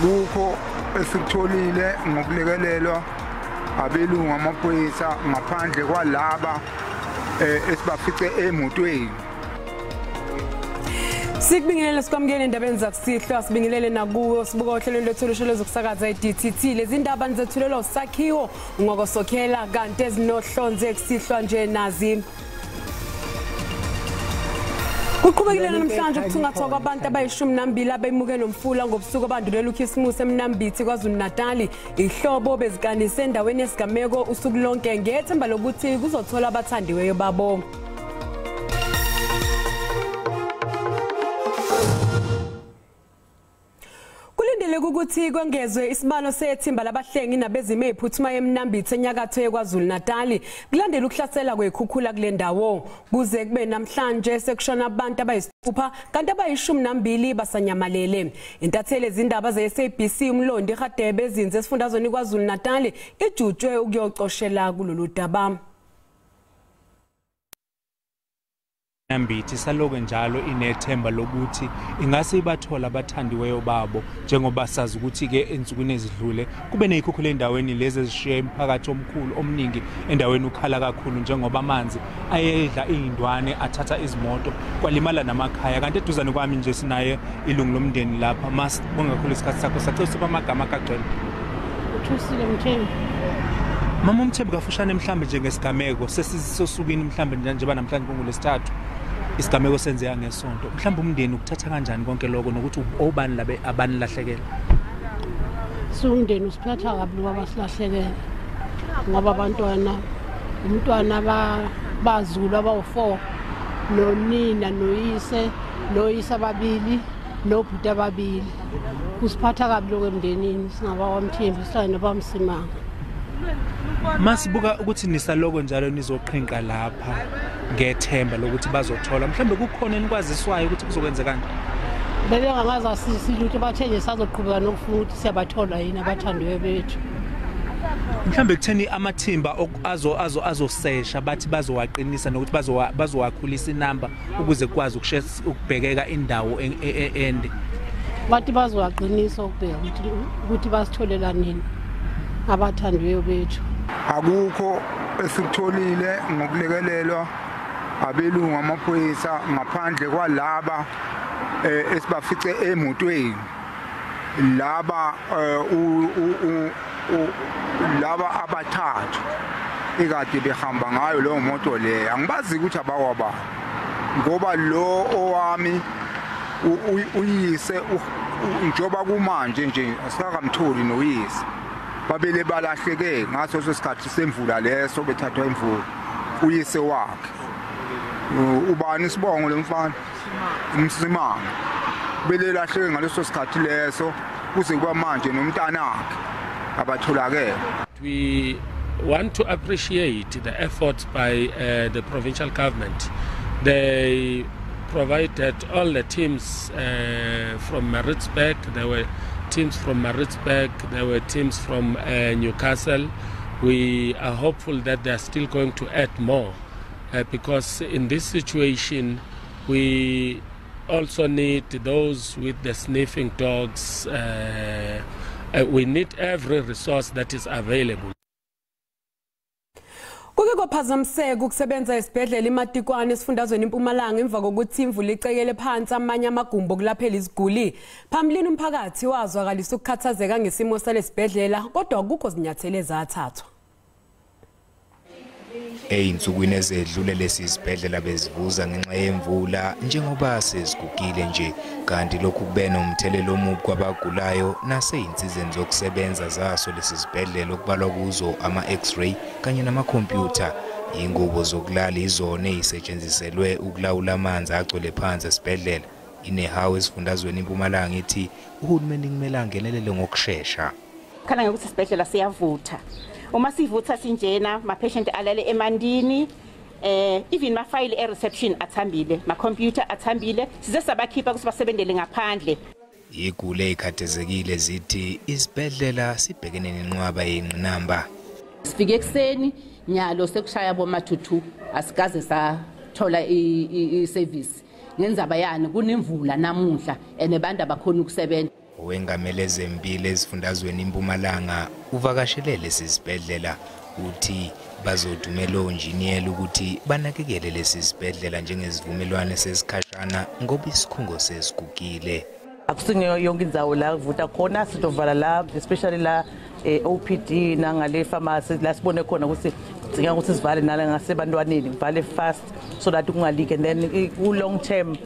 Akukho esikutholile ngokulekelelwa abelungu amaphoyisa ngaphandle kwalaba esibafice emotweni. Sikubingelele sikwamukele endabeni zakusihlwa, sibingelele nakuwe sibuka ohlelweni lwethu olusholo zokusakaza i-DTT. Lezi ndaba nizethulelwa usakhiwo ngokosokhela kanti ezinohlonze kusihlwa nje nazi. Kuqhubekile namhlanje ukuthungathwa kwabantu abayi-12 abemuke nomfula ngobusuku abandulela uKhisimusi eMnambithi KwaZulu-Natal. Ihlobo bezikanise endaweni yesigameko usuku lonke ngethemba lokuthi kuzothola abathandiweyo babo. Kulindeleke ukuthi kwengezwe isibalo sethimba labahlengi nabezimo eziphuthumayo eMnambithi enyakatho yeKwaZulu-Natal kulandela ukuhlasela kwekhukhula kule ndawo. Kuze kube namhlanje sekushona abantu abayisithupha kanti abayi-12 basanyamalele. Intatheli ezindaba ze-SABC uMlondi Hadebe ezinze esifundazweni KwaZulu-Natal ijutshwe ukuyocoshela kulolu daba. Mnambithi saloke njalo inethemba lokuthi ingase ibathola abathandiweyo babo, njengoba sazi ukuthi ke ensukwini ezidlule kube nezikhukhula endaweni lezi ezishiye imiphakathi omkhulu omningi endaweni ukhala kakhulu, njengoba amanzi ayedla izindwane athatha izimoto kwalimala namakhaya. Kanti eduzane kwami nje sinaye ilungu lomndeni lapha. Masibonga kakhulu isikhathi sakho, sacela usiphe amagama akagcwele. Uthusile Mthembu. Mama uMthembu, kafushane mhlambe nje ngesigameko sesisosukwini mhlambe njengoba namhlanje kungolwesithathu isigameko senzeka ngesonto, mhlawumbe umndeni ukuthatha kanjani konke lokho nokuthi obani labe abanilahlekela? Siwumndeni usiphatha kabi lokho abasilahlekela, ngoba abantwana umntwana bazulu abawu-4 nonina noyise noyise ababili nobhuti ababili. Kusiphatha kabi lokho emndenini singabakwaMthembu sihlale nobamsimanga. Masibuka ukuthi nisaloko njalo nizoqhinqa lapha ngethemba lokuthi bazothola, mhlawumbe kukhona enikwaziswayo ukuthi kuzokwenzekani? Bebengangazasisi lutho, bathe nje sazoqhubeka nokufuna ukuthi siyabathola yini abathandiwe bethu. Mhlawumbe kutheni amathimba azosesha bathi bazowaqinisa nokuthi bazowakhulisa inamba ukuze kukwazi ukubhekeka indawo ende. Bathi bazowaqinisa ukubheka ukuthi basitholela nini abathandiweyo bethu. Akukho esikutholile ngokulekelelwa abelungu amaphoyisa ngaphandle kwalaba esibafice emotweni. Laba laba abathathu ekade behamba ngayo leyo moto leyo, angibazi ukuthi abakwaba, ngoba lo owami uyise njoba kumanje nje asikakamtholi noyise. Babele balahleke ngaso sosikhathi semvula leso bethathwa imvula. Uyise wakhe ubani isibongo lemfana umsimanga bele lahleke ngaleso sikhathi leso kuze kuba manje nomntanakhe abatholakele. We want to appreciate the efforts by the provincial government. They provided all the teams from Maritzburg. There were teams from Maritzburg, there were teams from Newcastle. We are hopeful that they are still going to add more because in this situation we also need those with the sniffing dogs. We need every resource that is available. Kuke kwaphazamiseka ukusebenza esibhedlela iMatikwane esifundazweni iMpumalanga emva kokuthi imvula icekele phansi amanye amagumbi okulaphela iziguli. Phambilini umphakathi wazwakalisa ukukhathazeka ngesimo salesibhedlela, kodwa akukho zinyathelo ezathathwa. Ey'nsukwini ezedlule lesi sibhedlela bezivuza ngenxa yemvula njengoba sezigugile nje, kanti lokhu kube nomthelela omubi kwabagulayo nasey'nsizeni zokusebenza zaso lesi sibhedlela okubalwa kuzo ama-x-ray kanye namakhompyutha. Ingubo zokulala izona ey'setshenziselwe ukulawula amanzi agcwele phansi esibhedlela. Inehawu esifundazweni iMpumalanga ithi uhulumeni kumele angenelele ngokushesha. Khala ngokuthi isibhedlela siyavutha. Uma sivutha sinjena ma-patient alale emandini, even ma-file e-reception athambile, ma-computer athambile, size sabakhipha ukuthi basebenzele ngaphandle. Igule ikhathazekile zithi isibhedlela sibhekene nenqwaba yengqinamba. Sifike ekuseni nyalo sekushaya boma-22 asikaze sathola i-service. Ngenzaba yani kunemvula namuhla and abantu abakhona ukusebenza. Owengamele ezempilo esifundazweni iMpumalanga uvakashele lesi sibhedlela, uthi bazothumela onjiniyela ukuthi banakekele lesi sibhedlela njengesivumelwano sesikhashana ngoba isikhungo sesigugile. Akusinyo yonke indzawo la kuvuta khona, sitovala la, especially la OPD nangale pharmacy la sibone khona ukuthi sidinga ukuthi sivale nala ngasebantwaneni, kuvale fast so that kungaliki, and then ku long term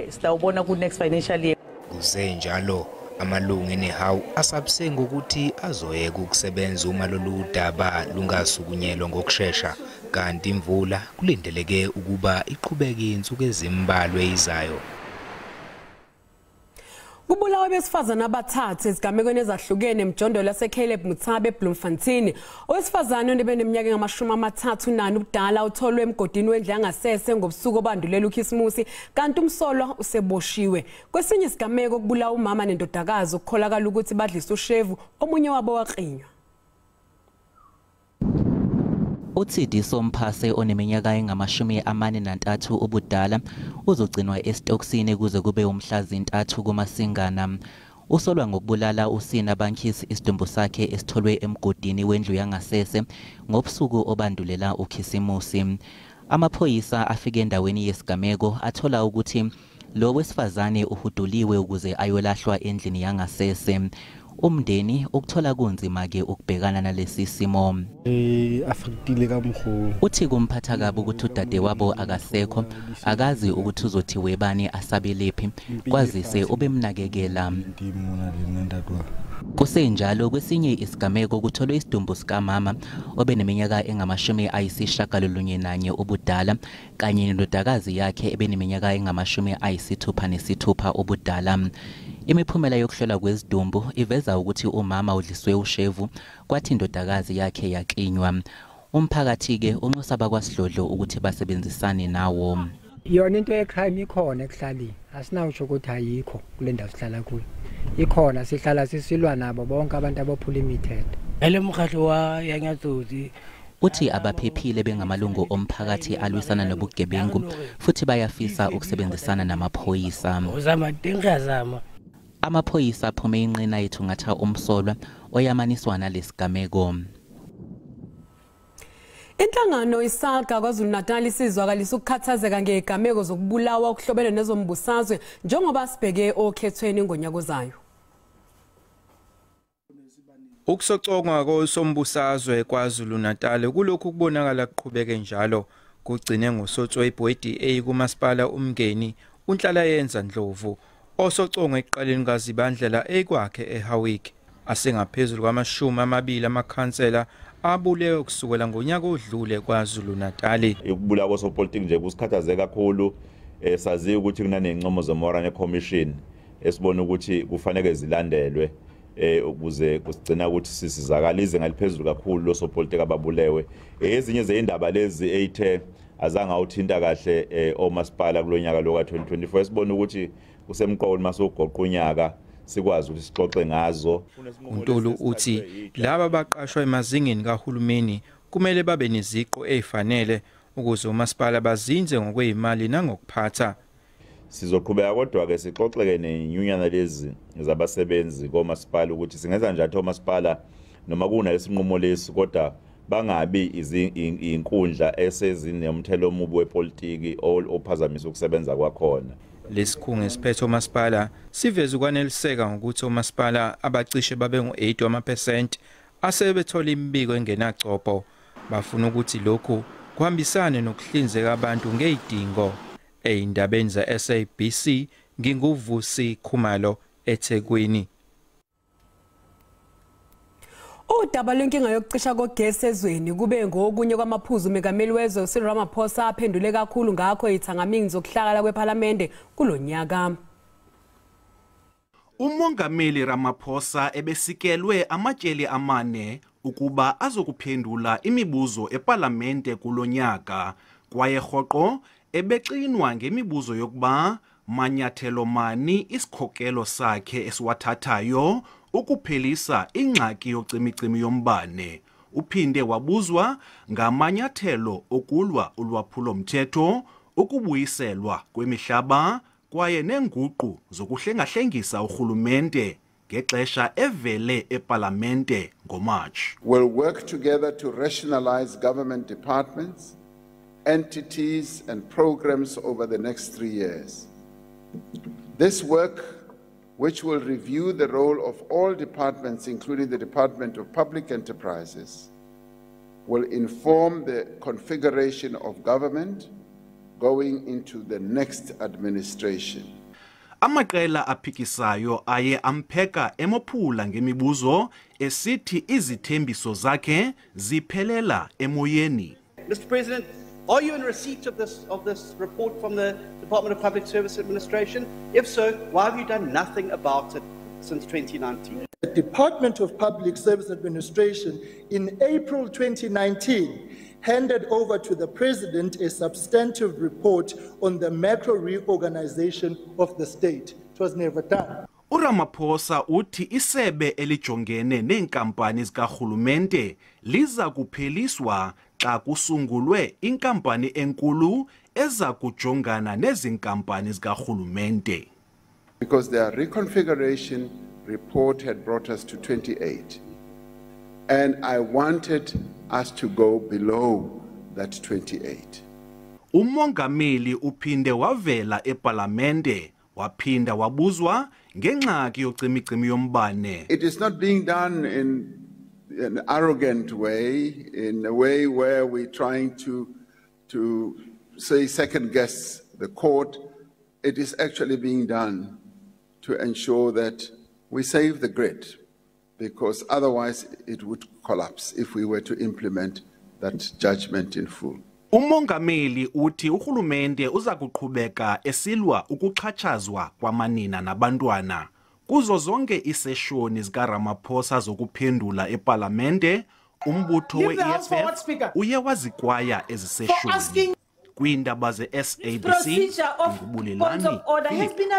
sitawubona ku next financial year. Kusenjalo amalungu eNehawu asabise ngokuthi azoyeka ukusebenza uma lolu daba lungasukunyelwa ngokushesha, kanti imvula kulindeleke ukuba iqhubeke insuku ezimbalwa ezizayo. Kubulawa besifazana abathathu ezigamekweni ezahlukene emjondolo yaseCaleb Muthabe eBloemfontein. Owesifazane obeneminyaka engama-34 ubudala utholwe emgodini wendlu yangasese ngobusuku obandulela uKhisimusi, kanti umsolwa useboshiwe. Kwesinye isigameko kubulawa umama nendodakazi okukholakala ukuthi badlisa ushevu, omunye wabo waklinywa. uTsidiso Mphase oneminyaka engama-43 ubudala uzogcinwa esitokisini kuze kube umhla zintathu kuMasingana. Usolwa ngokubulala uSina Bankhisi, isidumbu sakhe esitholwe emgodini wendlu yangasese ngobusuku obandulela uKhisimusi. Amaphoyisa afike endaweni yesigameko athola ukuthi lo wesifazane uhuduliwe ukuze ayolahlwa endlini yangasese. Umndeni ukuthola kunzima-ke ukubhekana nalesi simo. Uthi kumphatha kabi ukuthi udadewabo akasekho, akazi ukuthi uzothi webani asabelephi, kwazise ubemnakekela. Kusenjalo kwesinye isigameko kutholwe isidumbu sikamama obeneminyaka engama-91 ubudala kanye nendodakazi yakhe ebeneminyaka engama-66 ubudala. Imiphumela yokuhlolwa kwezidumbu iveza ukuthi umama udliswe ushevu kwathi indodakazi yakhe yaklinywa. Umphakathi-ke unxusa abakwasidlodlo ukuthi basebenzisane nawo. Yona into ye-crime ikhona ekuhlaleni, asinawusho ukuthi ayikho kule ndawo sihlala kuyo. Ikhona, sihlala sisilwa nabo bonke abantu abophula imithetho. Uthi abaphephile bengamalungu omphakathi alwisana nobugebengu futhi bayafisa ukusebenzisana namaphoyisa. Amaphoyisa aphume inqina ethungatha umsolwa oyamaniswa nalesigameko. Inhlangano iSALGA KwaZulu-Natal isizwakalisa ukukhathazeka ngezigameko zokubulawa okuhlobene nezombusazwe njengoba sibheke okhethweni ngonyaka ozayo. Ukusocongwa kosombusazwe KwaZulu-Natal kulokhu kubonakala kuqhubeke njalo, kugcine ngosotswebhu we-DA kumasipala uMngeni uNhlalayenza Ndlovu osocongwe ekuqaleni kaZibandlela ekwakhe eHowick. Asengaphezulu kwama-20 amakhansela abulewe kusukela ngonyaka odlule KwaZulu-Natal. Ukubulawa kosopolitiki nje kusikhathaze kakhulu. Saziyo ukuthi kunaney'ncomo zeMorane Commission esibona ukuthi kufanele zilandelwe ukuze kusigcina ukuthi sisizakala izinga eliphezulu kakhulu losopolitiki ababulewe. Ezinye zey'ndaba lezi ey'the azange awuthinta kahle omasipala kulonyaka lo ka-2024, esibona ukuthi kusemqoka uma sewugoqa unyaka sikwazi ukuthi sixoxe ngazo. uNtulu uthi laba baqashwa emazingeni kahulumeni kumele babe neziqo ezifanele ukuze umasipala bazinze ngokwezimali nangokuphatha. Sizoqhubeka kodwa-ke sixoxeke nenyunyana lezi zabasebenzi komasipala ukuthi singenza njani omasipala noma kunalesinqumo lesi, kodwa bangabi izinkundla esezinomthelo omubi wepolitiki ophazamisa ukusebenza kwakhona. Lesikhungo esiphethe omasipala siveze ukwaneliseka ngokuthi omasipala abacishe babe ngu-80 wamaphesenti asebethola imibiko engenagcobho. Bafuna ukuthi lokhu kuhambisane nokuhlinzeka abantu ngezidingo. Ey'ndabeni ze-SABC nginguVusi Khumalo eThekwini. Udaba lwenkinga yokucisha kogesi ezweni kube ngokunye kwamaphuzu umengameli wezwe Cyril Ramaphosa aphendule kakhulu ngakho ithangamini zokuhlakala kwePhalamende kulonyaka. Umongameli Ramaphosa ebesikelwe amatyeli amane ukuba azokuphendula imibuzo ePalamente kulonyaka, kwaye rhoqo ebexinwa ngemibuzo yokuba manyathelo mani isikhokelo sakhe esiwathathayo ukuphelisa ingxaki yocimicimi yombane. Uphinde wabuzwa ngamanyathelo okulwa ulwaphulomthetho, ukubuyiselwa kwemihlaba kwaye nenguqu zokuhlengahlengisa urhulumente. ngexesha evele ePalamente ngoMarch. We'll work together to rationalize government departments, entities and programs over the next 3 years. This work, which will review the role of all departments, including the Department of Public Enterprises, will inform the configuration of government going into the next administration. Amaqela aphikisayo aye ampheka emophula ngemibuzo esithi izithembiso zakhe ziphelela emoyeni. Mr. President, are you in receipt of this report from the Department of Public Service Administration? If so, why have you done nothing about it since 2019? The Department of Public Service Administration in April 2019 handed over to the President a substantive report on the macro reorganization of the state. It was never done. uRamaphosa uthi isebe elijongene neenkampani zikarhulumente liza kupheliswa xa kusungulwe inkampani enkulu eza kujongana nezinkampani zikarhulumente. Because their reconfiguration report had brought us to 28, and I wanted us to go below that 28. Umongameli uphinde wavela ePalamente waphinda wabuzwa ngengxaki yocimicimi yombane. It is not being done in an arrogant way, in a way where we're trying to say second guess the court. It is actually being done to ensure that we save the grid, because otherwise it would collapse if we were to implement that judgment in full. Umongameli uthi urhulumente uza kuqhubeka esilwa ukuxhatshazwa kwamanina nabantwana. Kuzo zonke iiseshoni zikaRamaphosa zokuphendula ePalamente, umbutho we-EFF uye wazikwaya ezi seshoni. Kwiindaba ze-SABC, nguBulelani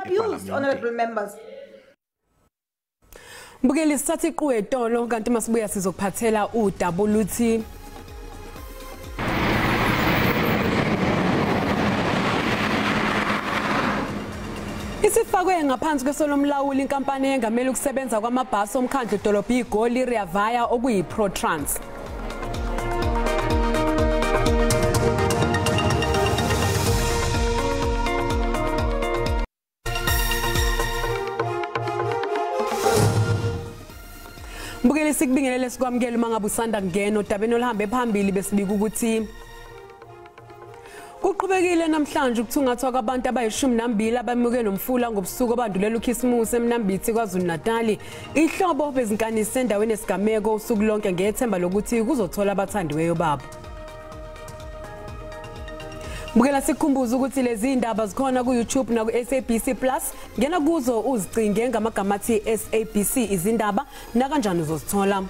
Philip. Mbukeli, sithatha iqu etolo kanti masibuya sizokuphathela udaba oluthi isifakwe ngaphansi kwesolomlawuli inkampani engamele ukusebenza kwamabhasi omkhandlu dolobha iGoli Rea Vaya okuyi-ProTrans. Mbukeli, sikubingelele sikwamukele uma ngabe usanda kungena odabeni oluhambe phambili. Besibika ukuthi kuqhubekile namhlanje ukuthungathwa kwabantu abayi-12 abamuke nomfula ngobusuku obandulela uKhisimusi eMnambithi KwaZulu-Natal. Ihlobo bezinkanise endaweni esigameko usuku lonke ngethemba lokuthi kuzothola abathandiweyo babo. Bukela, sikukhumbuza ukuthi lezi indaba zikhona ku-YouTube naku-SABC Plus. Ngena kuzo uzicinge ngamagama athi SABC izindaba nakanjani uzozithola.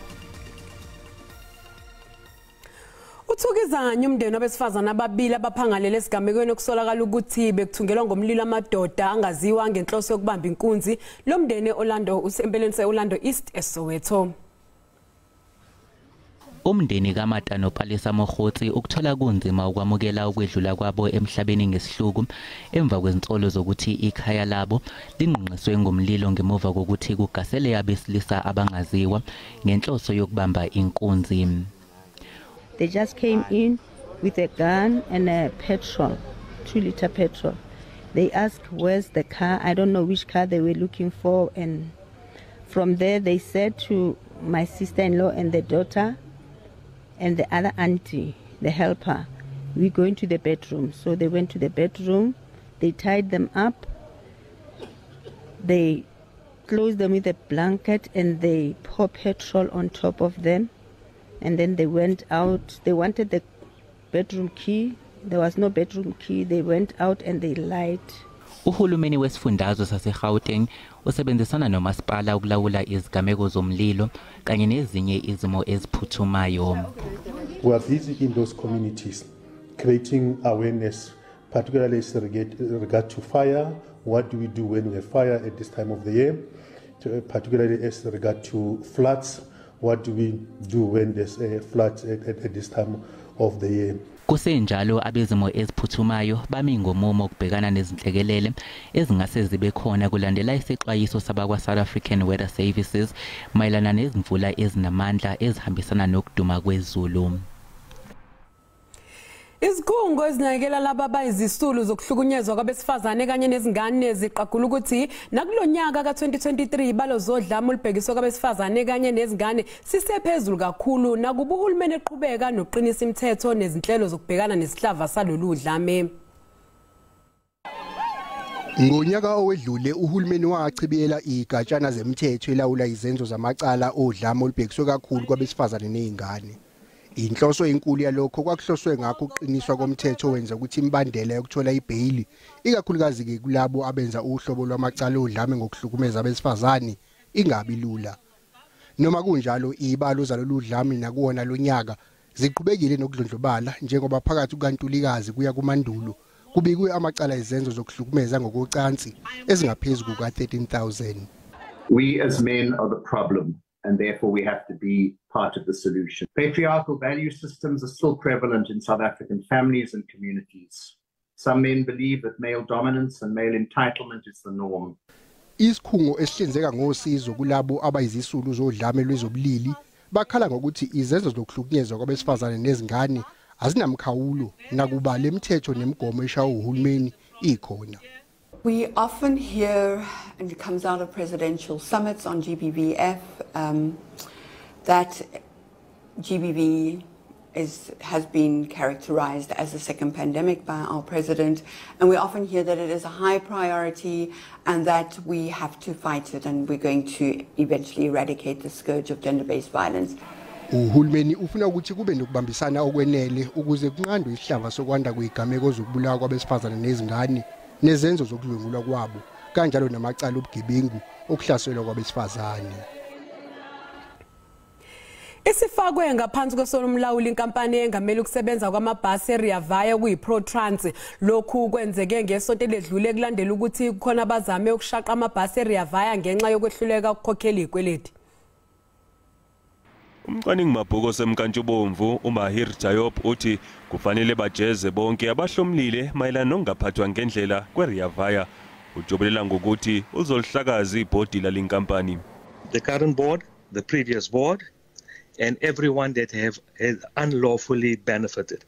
Uthukizanye umndeni wabesifazana ababili abaphangalele esigamekweni okusolakala ukuthi bekuthungelwa ngomlilo amadoda angaziwa ngenhloso yokubamba inkunzi. Lo mndeni Orlando usempeleni se-Orlando East eSoweto. Umndeni kaMata noPalesa Mogotsi ukuthola kunzima ukwamukela ukwedlula kwabo emhlabeni ngesihluku emva kwezinsolo zokuthi ikhaya labo lingqongqiswe ngomlilo ngemuva kokuthi kugasele abesilisa abangaziwa ngenhloso yokubamba inkunzi. They just came in with a gun and a petrol, 2-liter petrol. They asked, where's the car? I don't know which car they were looking for. And from there, they said to my sister-in-law and the daughter and the other auntie, the helper, we're going to the bedroom. So they went to the bedroom. They tied them up. They closed them with a blanket and they pour petrol on top of them. And then they went out. They wanted the bedroom key. There was no bedroom key. They went out and they lied. Uhulumeni wesifundazwe saseGauteng usebenzisana nomasipala ukulawula izigameko zomlilo kanye nezinye izimo eziphuthumayo. We are busy in those communities creating awareness, particularly regard to fire. What do we do when we have fire at this time of the year? Particularly as regard to floods. What do we do when there's a flood at this time of the year? Kusenjalo abezimo eziphuthumayo bami ngomumo ukubhekana nezinhlekelele ezingase zibe khona kulandela isexwayiso sabakwa South African Weather Services mayelana nezimvula ezinamandla ezihambisana nokuduma kwezulu. Izikhungo ezinakekela laba abayizisulu zokuhlukunyezwa kwabesifazane kanye nezingane ziqagula ukuthi nakulonyaka ka-2023 ibalo zodlame olubhekiswe kwabesifazane kanye nezingane sisephezulu kakhulu nakuba uhulumeni eqhubeka nokuqinisa imithetho nezinhlelo zokubhekana nesihlava salolu dlame. Ngonyaka owedlule uhulumeni wachibiyela igatshana zemithetho elawula izenzo zamacala odlame olubhekiswe kakhulu kwabesifazane nezingane. Inhloso enkulu yalokho kwakuhloswe ngakho ukuqiniswa komthetho wenza ukuthi imibandela yokuthola ibheyili ikakhulukazi ke kulabo abenza uhlobo lwamacala odlame ngokuhlukumeza abesifazane ingabi lula. Noma kunjalo ibalo zalolu dlame nakuwona lonyaka ziqhubekile nokudlondlobala njengoba phakathi kukaNtulikazi kuya kuMandulo kubikwe amacala ezenzo zokuhlukumeza ngokocansi ezingaphezulu kuka-13,000. We as men are the problem, and therefore we have to be part of the solution. Patriarchal value systems are still prevalent in South African families and communities. Some men believe that male dominance and male entitlement is the norm. Isikhungo esihlinzeka ngosizo kulabo abayizisulu zodlame lwezobulili bakhala ngokuthi izenzo zokuhlukunyezwa kwabesifazane nezingane azinamkhawulo nakuba lemithetho nemigomo eshawa uhulumeni ikhona. We often hear, and it comes out of presidential summits on GBVF, that GBV has been characterized as a second pandemic by our president, and we often hear that it is a high priority and that we have to fight it and we're going to eventually eradicate the scourge of gender-based violence. Uhulumeni ufuna ukuthi kube nokubambisana okwenele ukuze kunqandwe isihlava sokwanda kwezigameko zokubulawa kwabesifazane nezingane nezenzo zokudlwengulwa kwabo kanjalo namacala obugebengu okuhlaselwa kwabesifazane. Isifakwe ngaphansi kwesolomlawuli inkampani engamele ukusebenza kwamabhasi eRea Vaya kuyiProtrans. Lokhu kwenzeke ngesonto eledlule kulandela ukuthi kukhona abazame ukushaqa amabhasi eRea Vaya ngenxa yokwehluleka ukukhokhela izikweleti. Umcwaningi mabhuku semkantshubomvu uMahir Jayop uthi kufanele bajeze bonke abahlomlile mayelana nokungaphathwa ngendlela kweRea Vaya. Ujobelela ngokuthi uzolihlakaza ibhodi lalenkampani. The current board, the previous board, and everyone that has unlawfully benefited.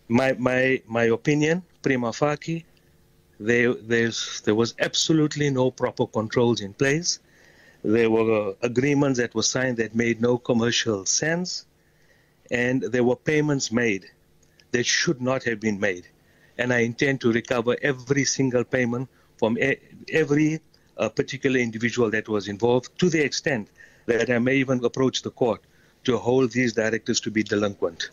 My opinion, prima facie, there was absolutely no proper controls in place. There were agreements that were signed that made no commercial sense, and there were payments made that should not have been made. And I intend to recover every single payment from every particular individual that was involved, to the extent that I may even approach the court to hold these directors to be delinquent.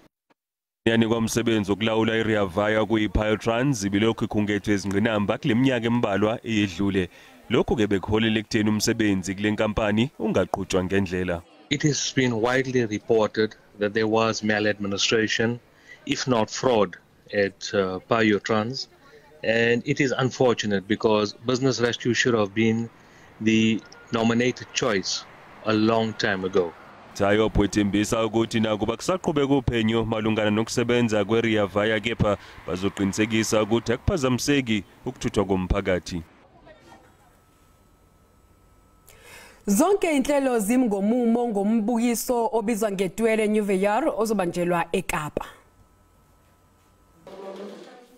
Yani kwamsebenzi okulawula iRea Vaya kuyiPiotrans ibilokhu ikhungethwe izingqinamba kule minyaka embalwa eyedlule. Lokhu ke bekuholela ekutheni umsebenzi kule nkampani ungaqhutshwa ngendlela. It has been widely reported that there was maladministration, if not fraud, at Piotrans, and it is unfortunate because Business Rescue should have been the nominated choice a long time ago. Tayop wethembisa ukuthi nakuba kusaqhubeka uphenyo malungana nokusebenza kweRea Vaya kepha bazoqinisekisa ukuthi akuphazamiseki ukuthuthwa komphakathi. Zonke inhlelo zimgomumo ngombukiso obizwa ngeTwele Nuwejaar ozobanjelwa eKapa.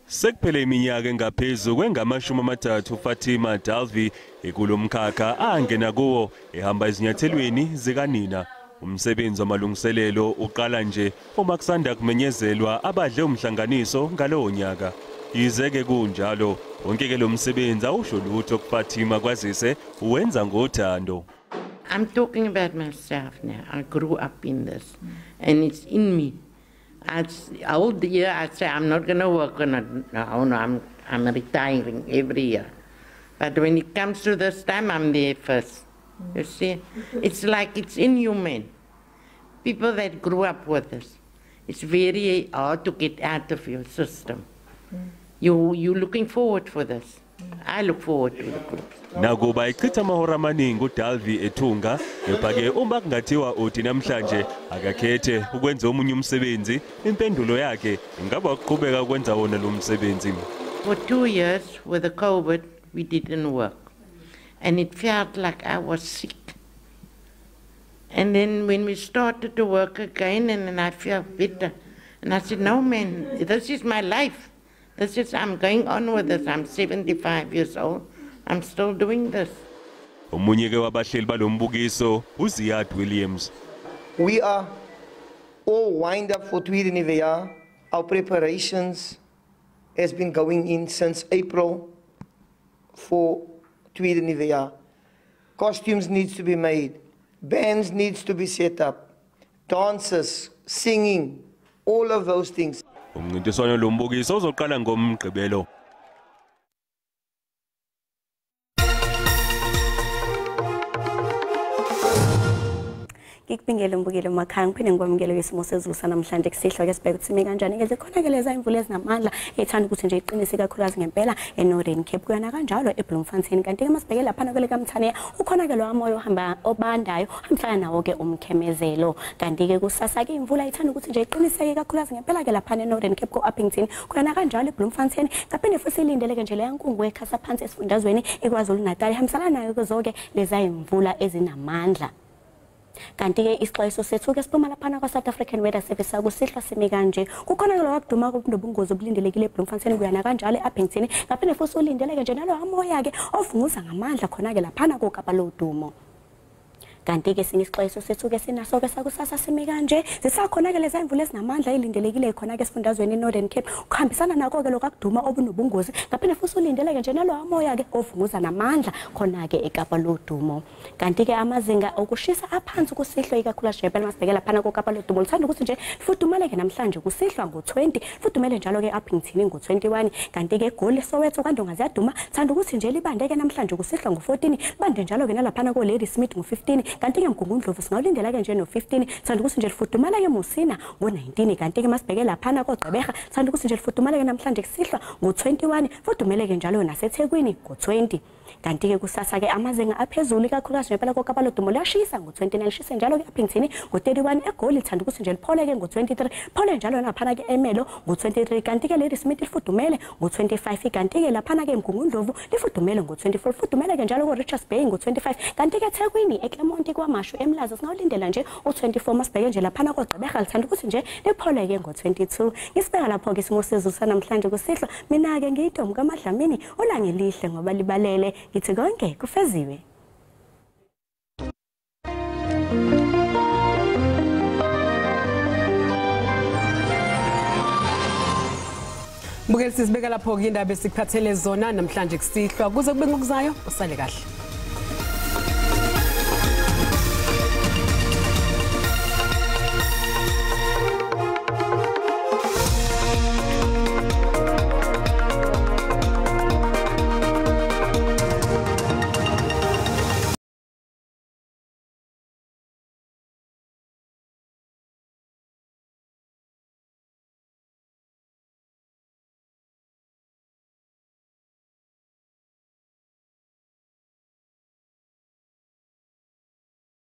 Sekuphele iminyaka engaphezulu kwengama-30 Fatima Dalvi ekulomkhakha angena kuwo ehamba ezinyathelweni zikanina. Umsebenzi wamalungiselelo uqala nje uma kusanda kumenyezelwa abadle umhlanganiso ngalowo nyaka. Yize-ke kunjalo, wonke ke lo msebenzi awusho lutho kuFatima kwazise uwenza ngothando. I'm talking about myself now. I grew up in this and it's in me. All the year I say I'm not going to work on it. No, no, I'm retiring every year. But when it comes to this time, I'm there first. You see, it's like it's inhuman. People that grew up with this, it's very hard to get out of your system. You're looking forward for this. I look forward to the groups. Nakuba ichitha amahora amaningi uDalvi ethunga, kepha-ke uma kungathiwa uthi namhlanje akakhethe ukwenza omunye umsebenzi, impendulo yakhe ingaba ukuqhubeka ukwenza wona lo msebenzi. For 2 years with the COVID, we didn't work. And it felt like I was sick. And then when we started to work again, and then I felt better. And I said, no man, this is my life. This is, I'm going on with this. I'm 75 years old. I'm still doing this. Omunye ke wabahleli balombukiso uZiyad Williams. We are all wind up for Tweede Nuwe Jaar. Our preparations has been going in since April for Tweede Nuwe Jaar. Costumes needs to be made, bands needs to be set up, dancers, singing, all of those things. Umncintiswano lombukiso uzoqala ngoMgqibelo. Ngikubingele mbukele emakhaya, ngiphinde ngikwamukele kwisimo sezulu sanamhlanje kusihlwa ke sibheke ukuthi sime kanjani ke zikhona ke leza imvula ezinamandla ethanda ukuthi nje iqinise kakhulukazi ngempela eNorthern Cape kuyana kanjalo eBloemfontein, kanti ke masibheke laphana kwele kaMthaniya ukhona ke lo moya ohamba obandayo hamhlala nawo ke umkhemezelo, kanti ke kusasa ke imvula ithanda ukuthi nje iqiniseke kakhulukazi ngempela ke laphana eNorthern Cape ko-Upington kuyana kanjalo eBloemfontein, ngaphinde futhi ilindeleke nje leya nkungu ekhasa phansi esifundazweni iKwaZulu Natal ihambisana nayo ke zonke leza imvula ezinamandla. Kanti ke isixwayiso sethu ke siphuma laphana kwa South African Weather Service akusihlwa sime kanje kukhona ke lokuduma kunobungozi obulindelekile eBloemfontein kuyana kanjalo eUppington, ngaphinde futhi ulindeleke nje nalo amoya ke ovunguza ngamandla khona ke laphana koKapa lodumo. Kanti ke sinye isixwayiso sethu ke sinaso ke sakusasa sime kanje zisakhona ke leza imvula ezinamandla elindelekile khona ke esifundazweni iNorthern Cape kuhambisana nako ke lokuduma obunobungozi, ngaphinde futhi ulindeleke nje nalo amoya ke ovunguza namandla khona ke eKapa lodumo. Kanti ke amazinga okushisa aphansi kusihlwa ikakhulu nje phela masibhekela phana koKapa lodumo lithanda ukuthi nje fudumaleke namhlanje kusihlwa ngo20 fudumele njalo ke Upington ngo21, kanti ke eGoli Soweto kwaNdonga ziyaduma thanda ukuthi nje libandeke namhlanje kusihlwa ngo14 bande njalo ke nalaphana ko Lady Smith ngo15, kanti ke Mgungundlovu singawulindela ke nje no15 thanda ukuthi nje lifudumala ke Musina ngo19, kanti ke masibheke laphana koGqeberha thanda ukuthi nje lifudumala ke namhlanje kusihlwa ngo21 fudumele ke njalo naseThekwini ngo20. Kanti ke kusasa ke amazinga aphezulu ikakhulukazi ngempela koKapa lodumo liyashisa ngo29 lishise njalo ke Upington ngo31, eGoli lithanda ukuthi nje liphole ke ngo23 phole njalo laphana ke eMelo ngo23, kanti ke Lady Smith lifudumele ngo25, kanti ke laphana ke Mgungundlovu lifudumele ngo24 fudumele ke njalo ko Richards Bay ngo25, kanti ke eThekwini eClermont kwaMashu eMlaza singawulindela nje u24 masibheke nje laphana koGqeberha lithanda ukuthi nje liphole ke ngo22. Ngisibeka lapho ke isimo sezulu sanamhlanje kusihlwa, mina ke ngiyintombi kaMadlamini ulangelihle ngoba libalele ngithi konke kufeziwe. Mbukeli, sizibeka lapho ke indaba esikuphathele zona namhlanje kusihlwa, kuze kube ngokuzayo usale kahle.